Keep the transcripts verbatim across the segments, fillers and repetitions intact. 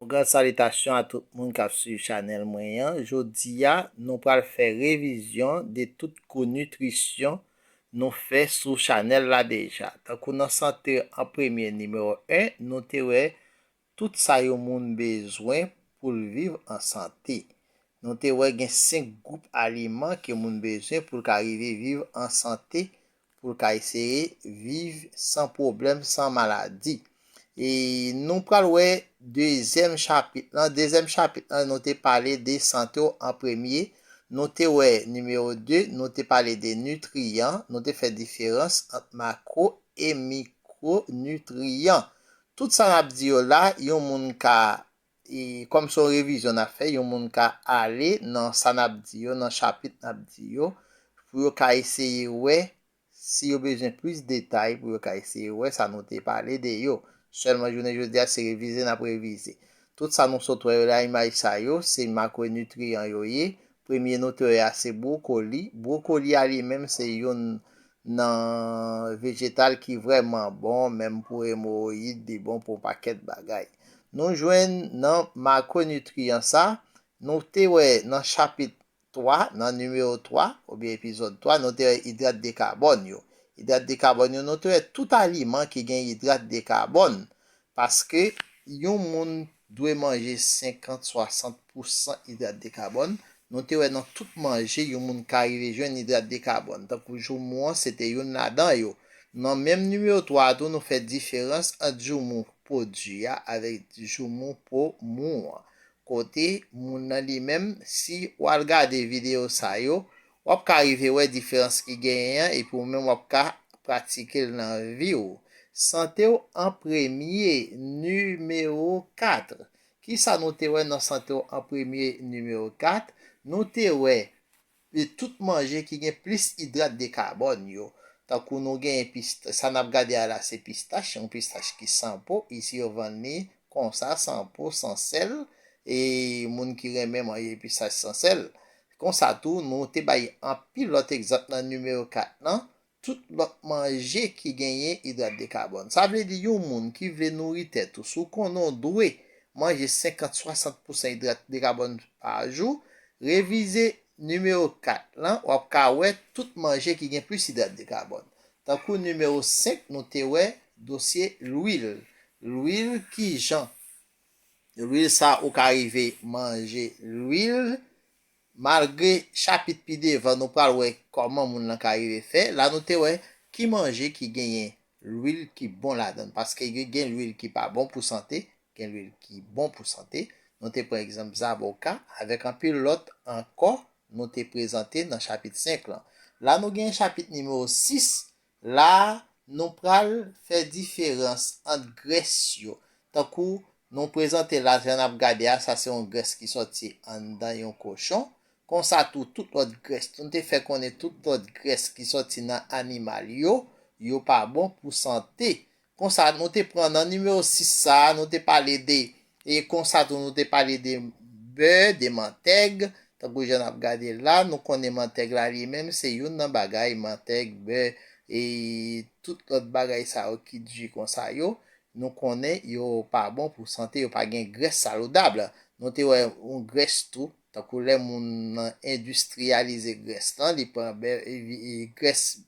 Yon gran salitasyon a tout moun k ap swiv chanèl mwen an. Jodi a, nou pral fè revizyon de tout kou nitrisyon nou fè sou chanèl la deja. Tankou nan Sante an Premye nimewo en, nou te wè tout sa yon moun bezwen pou l viv an sante. Nou te wè gen senk gwoup aliman ke moun bezwen pou l ka rive viv an sante, pou l ka eseye viv san pwoblèm, san maladi. E nou pral wè dezyèm chapit lan. Dezyèm chapit lan, nou te pale de sante w an premye. Nou te wè nimewo de, nou te pale de nitriyan, nou te fè diferans ant makwo e mikwonitriyan. Tout sa n ap di yo la, yon moun ka, e, kòm se yon revizyon n ap fè, yon moun ka ale nan sa n ap di yo, nan chapit n ap di yo, pou yo ka eseye wè si yo bezwen plis detay, pou yo ka eseye wè sa nou te pale de yo. Sèlman jounen jodi a, se revize n ap revize. Tout sa nou sot wè yo la, imaj sa yo, se makwonitriyan yo ye. Premye nou te wè a se bwokoli. Bwokoli a li menm se youn nan vejetal ki vrèman bon, menm pou emowoyid, li bon pou yon pakèt bagay. Nou jwenn nan makwonitriyan sa, nou te wè nan chapit twa, nan nimewo twa, oubyen epizòd twa, nou te wè idrat de kabòn yo. Idrat de kabòn yo, nou te wè tout aliman ki gen idrat de kabòn, paske yon moun dwe manje senkant, swasant pousan idrat de kabòn. Nou te wè nan tout manje, yon moun ka rive jwenn idrat de kabòn. Tankou joumou an, se te youn ladan yo. Nan menm nimewo twa a tou, nou fè diferans ant joumou pwodui a avèk joumou pwomou an. Kote moun nan li menm, si w al gade videyo sa yo, w ap ka rive wè diferans ki genyen an, epi ou menm w ap ka pratike l nan vi w. Sante w an premye, nimewo kat. Kisa nou te wè nan sante w an premye, nimewo kat? Nou te wè e tout manje ki gen plis idrat de kabòn yo. Tankou nou gen pist-, sa n ap gade a la, se pistach, yon pistach ki san po, isi yo vann li konsa, san po, san sèl, e moun ki renmen manje pistach san sèl. Konsa tou, nou te bay anpil lòt egzanp nan nimewo kat lan, tout lòt manje ki genyen idrat de kabòn. Sa vle di yon moun ki vle nouri tèt ou, si w konnen w dwe manje senkant, swasant pousan idrat de kabòn pa jou, revize nimewo kat lan, w ap ka wè tout manje ki gen plis idrat de kabòn. Tankou nimewo senk, nou te wè dosye lwil. Lwil, kijan lwil sa ou ka rive manje lwil, malgre chapit pi devan nou pral wè kòman moun nan ka rive fè. La nou te wè ki manje ki genyen lwil ki bon ladan l, paske gen, gen lwil ki pa bon pou sante, gen lwil ki bon pou sante. Nou te pran egzanp zaboka avèk anpil lòt ankò nou te prezante nan chapit senk lan. La nou gen chapit nimewo sis, la nou pral fè diferans ant grès yo. Tankou nou prezante la, jan n ap gade a, sa se yon grès ki sòti anndan yon kochon. Konsa tou, tout lòt grès, nou te fè konnen tout lòt grès ki sòti nan animal yo, yo pa bon pou sante. Konsa, nou te pran nan nimewo sis sa a, nou te pale de, e konsa tou, nou te pale de bè, de mantèg. Tankou jan n ap gade la, nou konnen mantèg la li menm, se youn nan bagay, mantèg, bè, e tout lòt bagay sa yo ki di konsa yo, nou konnen yo pa bon pou sante, yo pa gen grès salodab. Nou te wè yon grès tou, tankou lè moun nan endistriyalize grès lan, li pran bè, e, e, grès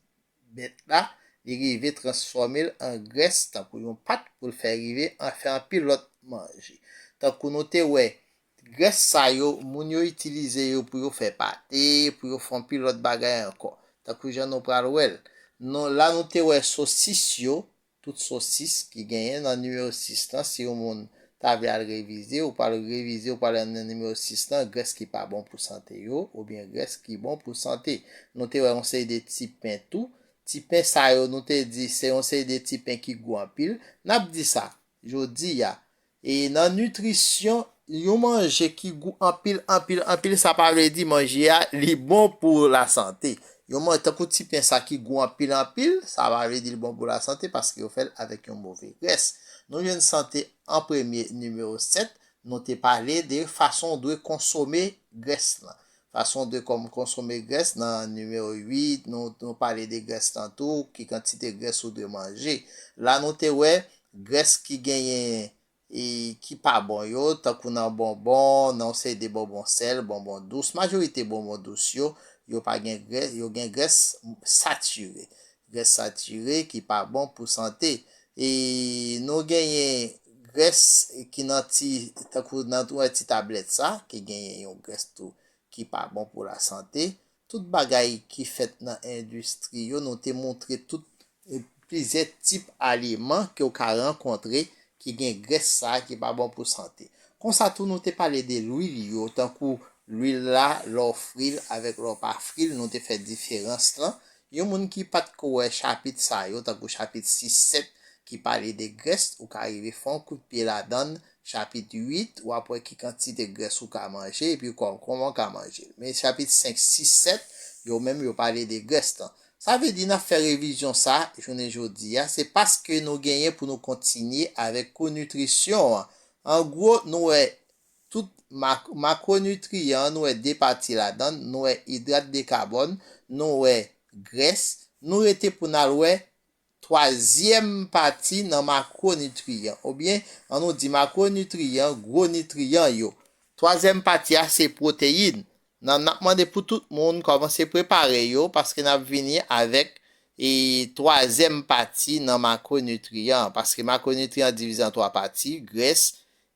bèt la, li rive transfòme l an grès, tankou yon pat pou l fè rive an fè anpil lòt manje. Tankou nou te wè, grès sa yo, moun yo itilize yo pou yo fè pate, pou yo fè anpil lòt bagay ankò. Tankou jan nou pral wè l. Non, la nou te wè sosis yo, tout sosis ki genyen nan nimewo sis lan, si yon moun ta vle al revize, ou pral revize, ou pral nan nimewo sis lan, grès ki pa bon pou sante yo, oubyen grès ki bon pou sante. Nou te wè yon seri de ti pen tou. Ti pen sa yo, nou te di, se yon seri de ti pen ki gou anpil. N ap di sa, jodi a, e nan nitrisyon, yon manje ki gou anpil, anpil, anpil, sa pa vle di manje a, li bon pou lasante. Yon manje tankou ti pen sa ki gou anpil, anpil, sa pa vle di li bon pou lasante, paske yo fè l avèk yon move grès. Nou jwenn sante an premye, nimewo sèt, nou te pale de fason w dwe konsome grès lan. Fason w dwe kòm konsome grès nan nimewo uit, nou, nou pale de grès lan tou, ki kantite grès ou dwe manje. La nou te wè grès ki genyen e ki pa bon yo, tankou nan bonbon, nan yon seri de bonbon sèl, bonbon dous. Majorite bonbon dous yo, yo pa gen grès, yo gen grès satire. Grès satire ki pa bon pou sante. E nou genyen grès ki nan ti, tankou nan tou ti tablèt sa, ki genyen yon grès tou ki pa bon pou lasante. Tout bagay ki fèt nan endistri yo, nou te montre tout, e, plizyè tip aliman ke w ka rankontre ki gen grès sa a ki pa bon pou sante. Konsa tou, nou te pale de lwil yo, tankou lwil la, lè w fri l avèk lè w pa fri l, nou te fè diferans lan. Yon moun ki pa t ko wè chapit sa yo, tankou chapit sis, sèt, ki pale de grès, ou ka rive fè yon kout pye ladan l, chapit uit, w ap wè ki kantite grès ou ka manje, epi kò-, kòman w ka manje l. Men chapit senk, sis, sèt, yo menm, yo pale de grès lan. Sa vle di n ap fè revizyon sa, jounen jodi a, se paske nou genyen pou nou kontinye avèk kou nitrisyon an. An gwo, nou wè tout mak-, makwonitriyan, nou wè de pati ladan l, nou wè idrat de kabòn, nou wè grès, nou rete pou n al wè twazyèm pati nan makwonitriyan, oubyen, an nou di makwonitriyan, gwo nitriyan yo. Twazyèm pati a, se pwoteyin. Nan, n ap mande pou tout moun kòmanse prepare yo, paske n ap vini avèk, e, twazyèm pati nan makwonitriyan, paske makwonitriyan divize an twa pati, grès,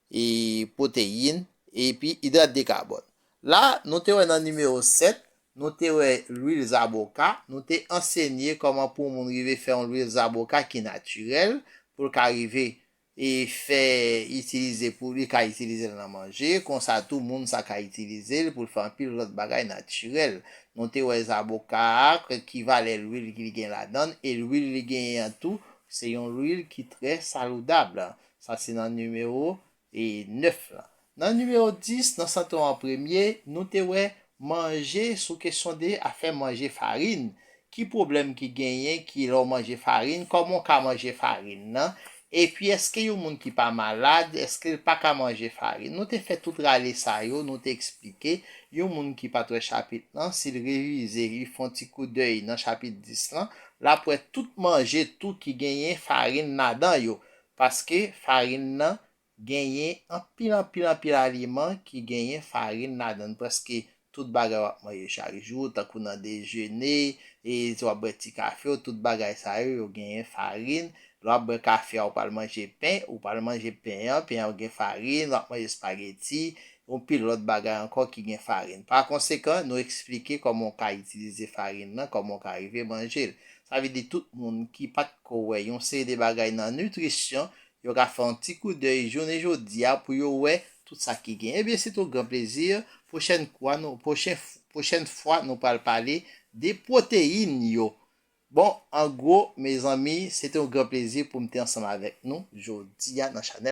e, pwoteyin, epi idrat de kabòn. La, nou te wè nan nimewo sèt, nou te wè lwil zaboka, nou te ansenye kòman pou moun rive fè yon lwil zaboka ki natirèl, pou l ka rive, e, fè, itilize pou li ka itilize l nan manje, konsa tou moun sa ka itilize l pou l fè anpil lòt bagay natirèl. Nou te wè zaboka a, ki valè lwil ki li gen ladan l, e lwil li genyen an tou, se yon lwil ki trè saloudab. Sa se nan nimewo, e, nèf lan. Nan nimewo dis, nan sante w an premye, nou te wè manje sou kesyon de afè manje farin. Ki pwoblèm ki genyen ki lè w manje farin, kòman w ka manje farin nan? Epi èske yon moun ki pa malad, èske l pa ka manje farin? Nou te fè tout rale sa yo, nou te eksplike. Yon moun ki pa t wè chapit lan, si l revize, li fè yon ti koudèy nan chapit dis lan, l ap wè tout manje tou ki genyen farin ladan yo. Paske farin nan genyen anpil, anpil, anpil aliman ki genyen farin ladan l. Prèske tout bagay w ap manje chak jou, tankou nan dejene, e w ap bwè ti kafe w, tout bagay sa yo, yo genyen farin. Lè w ap bwè kafe a, ou pral manje pen, ou pral manje pen an, pen an gen farin, w ap manje espageti, yon pil lòt bagay ankò ki gen farin. Pa konsekan, nou eksplike kòman w ka itilize farin nan, kòman w ka rive manje l. Sa vle di tout moun ki pa t ko wè yon seri de bagay nan nitrisyon, yo ka fè yon ti koudèy jounen jodi a pou yo wè tout sa ki gen. Ebyen, se te yon gran plezi. Pwochèn kwa nou, pwochen, pwochèn fwa, nou pral pale de pwoteyin yo. Bon, an gwo, mezanmi, se te yon gran plezi pou m te ansanm avèk nou jodi a nan chanèl.